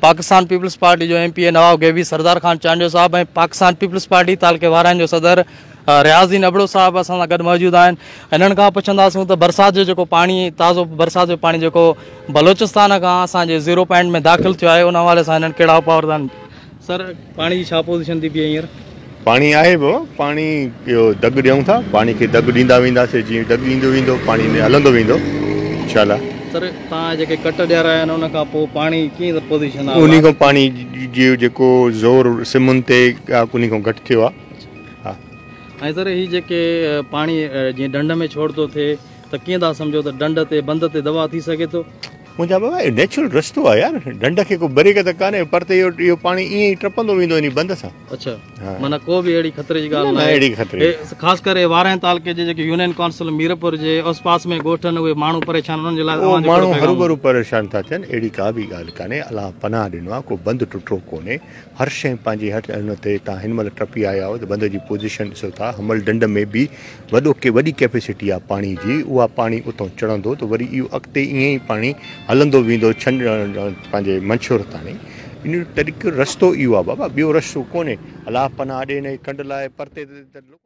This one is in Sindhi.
پاڪستان پيپلز پارٽي جو M P A Nawab Ghaibi Sardar Khan Chandio صاحب ۽ پاڪستان پيپلز پارٽي تعلقي وارائن جو صدر رياض الدين ابڙو صاحب اسان سان گڏ موجود آهن. هنن کان پڇنداسون ته برسات جو جيڪو پاڻي تازو برسات جو پاڻي جيڪو بلوچستان کان اسان جي زيرو پوائنٽ ۾ داخل ٿيو آهي ان حوالي سان هنن ڪهڙا اپاء ورتا آهن. سر پاڻي جي ڇا پوزيشن ٿي پئي هينئر؟ پاڻي آهي به پاڻي اهو دڳ ڏيون ٿا پاڻي کي دڳ ڏيندا وينداسي جيئن دڳ ايندو ويندو پاڻي هلندو ويندو انشاء الله. سر توهان جيڪي ڪٽ ڏياريا آهن ان کان پوء پاڻي ڪيئن پوزيشن آهي؟ انهي کان پاڻي جو جيڪو زور سمن تي انهي کان گهٽ ٿيو آهي. ها. ۽ سر هي جيڪي پاڻي جيئن ڍنڍ ۾ ڇوڙ ٿو ٿئي ته ڪيئن ٿا سمجهو ته ڍنڍ تي بند تي دٻاء ٿي سگهي ٿو؟ منهنجا بابا اهو نيچرل رستو آهي يار ڍنڍ کي ڪو بريڪ ته ڪانهي پر ته اهو پاڻي ائين ئي ٽپندو ويندو انهي بند سان. اڇا معنيٰ ڪو به اهڙي خطري جي ڳالهه ناهي. اهڙي خطري خاص ڪري وارهين تعلقي جي جيڪي يونين ڪائونسل ميرپور جي اوس پاس ۾ ڳوٺ آهن اهي ماڻهو پريشان انهن جي لاء اوهان جو ڪهڙو ماڻهو هروڀرو پريشان ٿا ٿين اهڙي ڪا به ڳالهه ڪانهي الله پناهه ڏنو آهي ڪو بند ٽٽو ڪونهي هر شيء پنهنجي هر ان تي تان هن مهل ٽپي آيا آهيو ته بند جي پوزيشن ڏسو ٿا حمل ڍنڍ ۾ به وڏو ڪي وڏي ڪيپيسٽي آهي پاڻي جي اها پاڻي اتان چڙهندو ته وري اهو اڳتي ائين ئي پاڻي هلندو ويندو ڇن پنهنجي منڇور تاڻي ان جو طريقو رستو اهو آهي بابا ٻيو رستو ڪونهي الله پناهه ڏي هن کي ڪنڊ لاء پرتي ته.